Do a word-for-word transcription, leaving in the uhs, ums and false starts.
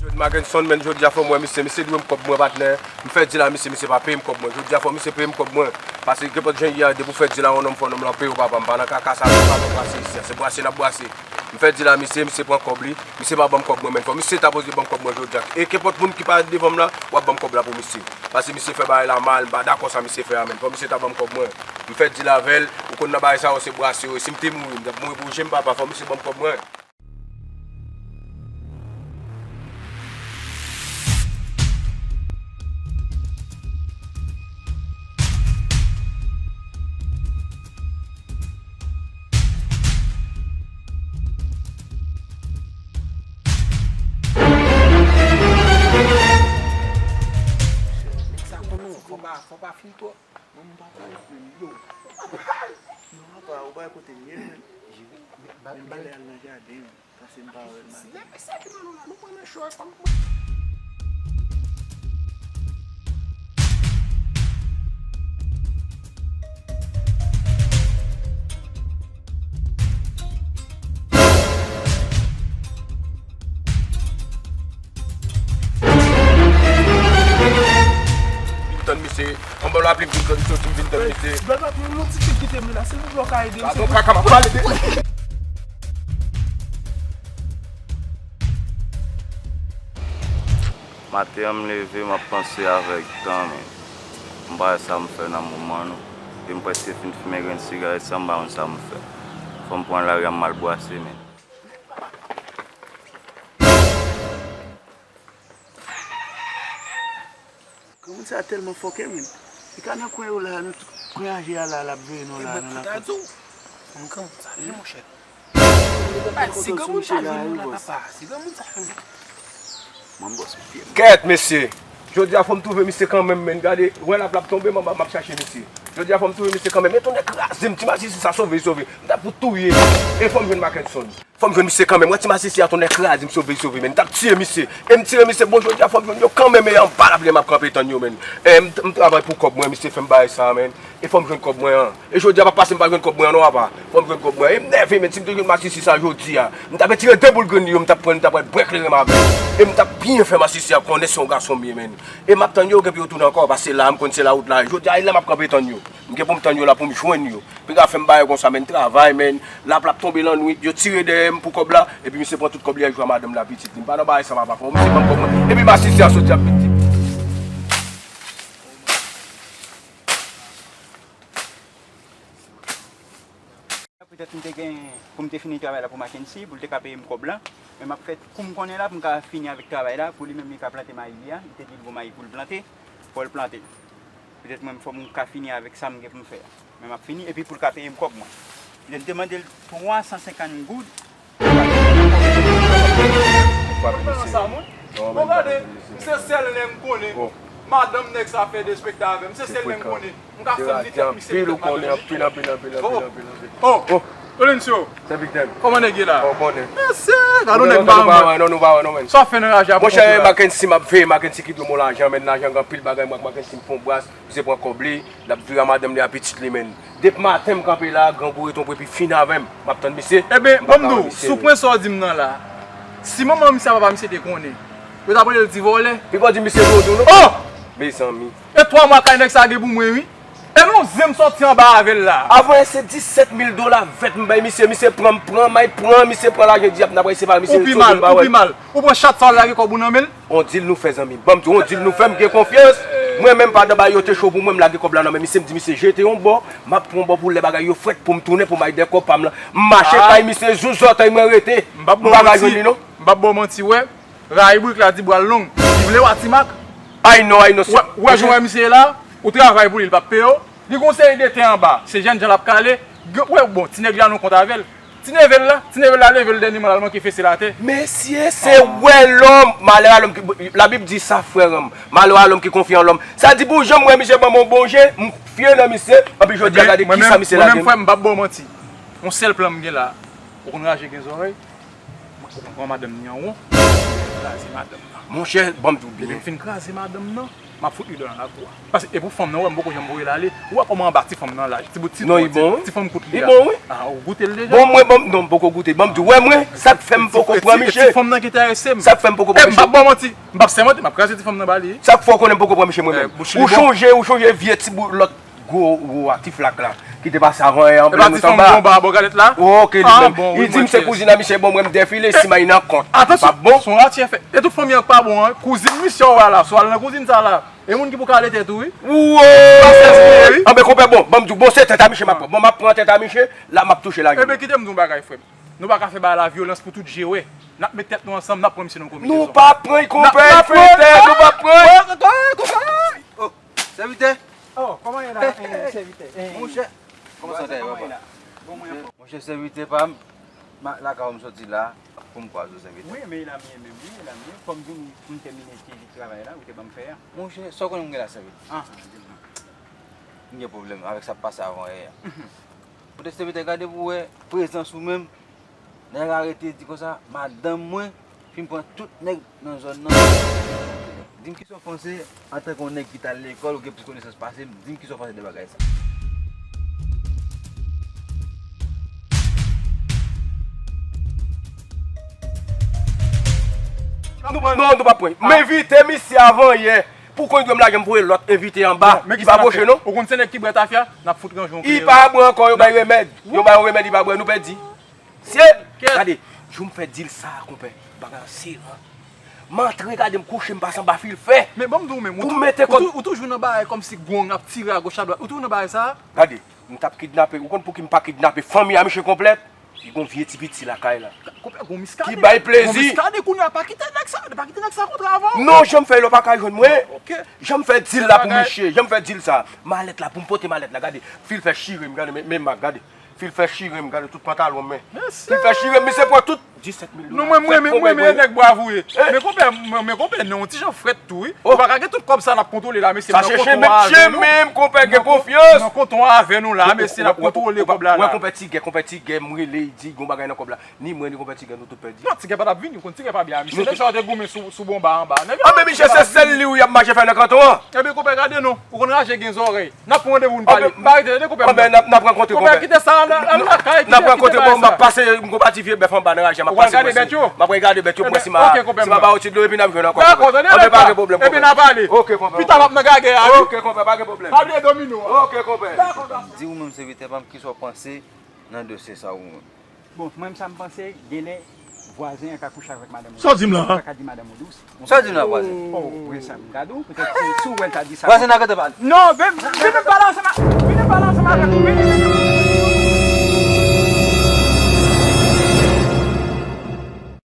Jod Mackenson, men jodi a fò m wè misye, misye dwe m kòb mwen, patnè. M fè dil a misye, misye pa peye m kòb mwen. Jodi a fò misye peye m kòb mwen. Paske kenpòt jan ye a, depi w fè dil a yon nonm, fò nonm lan peye w, papa. M pa nan kaka sa, m pa nan brase isi a. Se brase n ap brase. M fè dil a misye, misye pran kòb li. Misye pa ban m kòb mwen, men fò misye ta poze ban m kòb mwen jodi a. E kenpòt moun ki parèt devan m la, w ap ban m kòb la pou misye. Paske misye fè bagay la mal, m pa dakò sa misye fè a, men fò misye ta ban m kòb mwen. M fè dil avè l, ou konn nan bagay sa yo, se brase yo, si m te mouri, m t ap mouri pou je m, papa, fò misye ban m kòb mwen. Nèg sa konn ou, fò pa, fò pa fil twòp. Mwen, m pa pale frè m, yo. Non, apa, ou pa wè kote m ye, men. Men m pale al nan jaden, pase m pa wè l maten. Lè mesye ki ban nou la, nou pran nan cho, fò nou pran. Vin tann misye. Anba lapli, m vin tann misye, m vin tann misye. Bèl patnè, yon ti fi kite m la. Silvouplè, w ka ede m? Gadon kaka, m ap pale de. Maten an, m leve, m ap panse avèk tan, men. M pa wè sa m fè nan moman, non. E m prèske fin fimen grenn sigarèt sa, m pa konn sa m fè. Fò m pran lari a, m al bwase, men. Granmoun sa tèlman fòkè, men. Li ka nan kwen yo la, nan tout kwen aje a la, l ap veye nou la, nan lakou. Granmoun sa vle, monchè. Ay, si granmoun sa vle, nou la, papa. Si granmoun sa vle. Kèt, mesye. Jodi a, fò m twouve misye kanmenm, men. Gade, wè lap, lap tonbe, m ap, m ap chache misye. Jodi a, fò m twouve misye kanmenm. Men tonnè kraze m, ti masisi sa sove, sove. M ta pou touye. E fò m jwenn Mackenson. Fò m jwenn misye kanmenm. Wè ti masisi a tonnè kraze m, sove, sove, men. M t ap tiye misye. E m tire misye, bon, jodi a fò m jwenn yo kanmenm, e anba lapli m ap kanpe tann yo, men. E m, m travay pou kòb mwen, misye fè m bagay sa, men. E fò m jwenn kòb mwen an. E jodi a pa pase m pa jwenn kòb mwen an, non, apa. Fò m jwenn kòb mwen. E m nève, men, si m te jwenn masisi sa jodi a. M t ap tire de boul grenn li yo, m t ap pran, m t ap pral bwè kleren m avè l. E m t ap byen fè masisi a konnen se yon gason m ye, men. E m ap tann yo, gen pou yo tounen ankò, paske la, m konn se la wout la. Jodi a, e la m ap kanpe tann yo. M gen pou m tann yo la pou m jwenn yo. Piga fè m bagay konsa, men, travay, men. Lap, lap tonbe lannwit, yo tire dèyè m pou kòb la, epi misye pran tout kòb li al jwe a madanm li a pitit li. M pa nan bagay sa, papa, fò misye ban m kòb mwen. Epi masisi a soti ap pitit. Petèt m te gen pou m te fini travay la pou Mackenson, pou l te ka peye m kòb la. Men m ap fè kou m konnen la pou m ka fini avèk travay la, pou li menm li ka plante mayi li a. Li te di l gon mayi pou l plante, fò l plante. Petèt mwen, fò m ka fini avèk sa m gen pou m fè a. Men m ap fini, epi pou l ka peye m kòb mwen. Petèt m te mande l twa san senkant goud. Ou pa vle mesye. Bon, gade, m se sèl nèg m konnen. Madanm nèg sa fè derespekte avè m. M se sèl nèg m konnen. M ka fè m di tèt misye. Anpil, ou konnen, anpil, anpil, anpil, anpil, anpil, anpil. Oh, Lorenzo. Se Big Dan. Kòman nèg ye la? Ou konnen. Mesye, gade yon nèg m pa wè. Nou pa wè, non, men. Sa w fè nan raje a pou kont ou la? Monchè, Mackenson, m ap veye Mackenson ki dwe m yon lajan, men lajan gen anpil bagay, mwen ak Mackenson m fè yon bras, misye pran kòb li, l ap vire a madanm li a pitit li, men. Depi maten m kanpe la, grangou ret yon pwe pi fin avè m. M ap tann misye. Eben, ban m di w, sou pwen sa w di m nan la, si manman misye a papa misye te konnen, yo t ap rele l ti vòlè. Piga w di misye vodou, non? Oh! Mezanmi. E twa mwa kay nèg sa gen pou mwen, wi. E nou zen m sòti anba avè l la. Avan yè se disèt mil dola vèt m bay misye, misye pran m, pran may, pran, misye pran lajan dyab, n ap eseye separe misye. Ou pi mal, ou pi mal. Ou pran chat sa w lage kòb ou nan men l. On dil nou fè, zanmi. Ban m di w, on dil nou fè, m gen konfyans. Mwen menm pandan bagay yo te cho pou mwen, m lage kòb la nan men misye, m di misye jete yon bò, m ap pran yon bò pou lè bagay yo frèt pou m tounen pou m al dèyè kòb pa m lan. M mache kay misye, jou zòtèy mwen rete. M pa ka jwenn li non. M p ap ba w manti, wè. Rayi bourik la di bwa l long. Li vle w a Timak. Ay non, ay non. Ou wè jan w wè misye ye la, ou travay pou li, li p ap peye w. Li gon seri de tè anba, se jèn jan l ap kale. Ou wè, bon, ti nèg la nou kont avè l. Ti neve l la, ti neve l la leve l dènyèman, l al manke fese l atè. Mesye, se wè lòm, malè a lòm ki, Labib di sa, frè m, malè a lòm ki konfye an lòm. Sa di pou jan m wè misye ban m yon bon je, m fye nan misye, anpi jodi a gade kisa misye lage m. Mwen menm, frè m, m p ap ba w manti. Yon sèl plan m gen la. Ou konn raje gen zòrèy. Ou konn pran madanm ni an won. Kraze madanm nan. Monchè, ban m di w byen. Depi m fin kraze madanm nan, m ap fout li nan lakou a. Paske e pou fanm nan wè m poko janm voye l ale. Ou wè kòman anba ti fanm nan laj. Ti bout ti twa, ti fanm kout li a. Li bon, wi. Ah, ou goute l deja? Bon, mwen, bon, non, m poko goute. Ban m di w, wè mwen, sa k fè m poko pran misye. Ti fanm nan ki enterese m. Sa k fè m poko pran misye. M p ap ba w manti. M p ap sèmante, m ap kraze ti fanm nan ba li. Sa k fè w konnen m poko pran misye mwen menm? Ou chonje, ou chonje vye ti bout lòt gwo, gwo a, ti flak la, ki te pase avan yè an, blen mout anba. Epa ti fanm gonba a bò galèt la? Ok, li menm. Li di m se kouzin a misye, bon, mwen m defile, si may nan kont. Atansyon, se yon ratye fè. E tout fanmi an k pa bon an, kouzin misye w wè la, si w al nan kouzin sa la, e moun ki pou kale tèt ou, wi. Anben, konpè, bon, ban m di w, bon, se tèt a misye m ap pran. Bon, m ap pran tèt a misye, la m ap touche lage. Enben, kite m di w yon bagay, frè m. Nou pa ka fè bagay la vyolans pou tout je wè. N ap met tèt nou ansanm, n ap pran misye nan kominezon. Nou p ap pran l, konpè, fete, nou p ap pran l. Oh, sèvitè. Oh, kòman ye la, eh, sèvitè? Eh, monchè, kòman sa w ye, papa? Bon, mwen anfòm. Monchè, sèvitè pa m, lakay ou m soti la, pou m kwaze w, sèvitè. Wi, men e la m ye menm, wi, e la m ye. Fò m vin pou m tèmine ti travay la, ou te ban m fè a. Monchè, sa w konnen m gen la, sèvitè? Ah, di m non. M gen pwoblèm avèk sa k pase avan yè a. Poutèt sèvitè, gade pou w wè prezans ou menm. Nèg la rete di konsa, madanm mwen fin pran tout nèg nan zòn nan. Di m kisa w panse antanke yon nèg ki t al lekòl, ou gen plis konesans pase m, di m kisa w panse de bagay sa. Non, nou pa pran. M envite misye avan yè. Pou konn dwe m lage m voye lòt envite anba. Li pa bwoche non. Ou konn se nèg ki bwè tafya, n ap fout ranje yon kleren. Li pa bwè ankò, yo bay remèd. Yo bay yon remèd, li pa bwè, nou pèdi. Syèl! Gade, jou m fè dil sa a, konpè, bagay an sere. M antre, gade m kouche, m pase anba filfè. Men ban m di w menm, ou tou-, ou toujou nan bagay kòmsi gwong ap tire agoch adwat. Ou toujou nan bagay sa a? Gade, m t ap kidnape, ou konn pouki m pa kidnape fanmi a misye konplèt? Li gon vye ti piti lakay la. Konpè, gon miskaden. Ki bay plezi. Gon miskaden kounye a, pa kite nèg sa, pa kite nèg sa kontre avè w. Non, jan m fè lè w pa ka jwenn mwen. Ok. Jan m fè dil la pou misye, jan m fè dil sa. Malèt la, pou m pote malèt la, gade. Filfè chire m, gade, men, men mak, gade. Filfè chire m, gade tout pantalon m, men. Filfè chire m, misye pran tout disèt mil dola. Non, mwen, mwen, mwen, mwen, nèg bravouye. Men konpè, men, men konpè, non, yon ti jan frèt tou, wi. Ou pa ka gen tout kòb sa n ap kontwole la, mesye. Sa chèche, men, men, konpè, gen konfyans. Nan konton avè nou la, mesye, n ap kontwole kòb la, la. Wè, konpè Tigè, konpè Tigè, m rele, li di, gon bagay nan kòb la. Ni mwen, ni konpè Tigè, nou tout pèdi. Non, Tigè pa t ap vini, ou konn Tigè pa byen a misye. Nèg sa yo te goumen sou, sou bonba anba. Anben, misye, se sèl li wi y ap mache fè nan kanton an. Enben, konpè, gade non. Ou konn raje gen zòrèy. N ap pran randevou n pale. Anben, n ap, n ap rankontre, konpè. Konpè, kite sa, n al lakay, kite sa. N ap rankontre, bon, m ap pase, m gon pa ti vye bèf anba nan raje, m ap pase. Ou pral gade bèt yo? M ap gade bèt yo, pou wè si m a, si m a ba yo ti dlo, epi n ap jwenn ankò, konpè. Anben, pa gen pwoblèm, konpè. Dakò, tande, dakò. Enben, n a pale. Ok, konpè. Pita m ap nan gagè a, wi. Ok, konpè, pa gen pwoblèm. Pa bliye domino a. Ok, konpè. Dakò, dakò. Di ou menm, sèvitè pa m, kisa w panse nan dosye sa ou menm? Bon, mwen menm sa m panse, genlè vwazen an ka kouche avèk madanm ou. Sa w di m la a? Ou pa ka di madanm ou dous. Sa w di m la, vwazen? Oh, vre sa m gade w, petèt si, si w wè l ta di sa. Vwazen nan kote pale. Non, vin, vin nou pale ansanm, vin nou pale ansanm avèk ou, vin, vin, vin.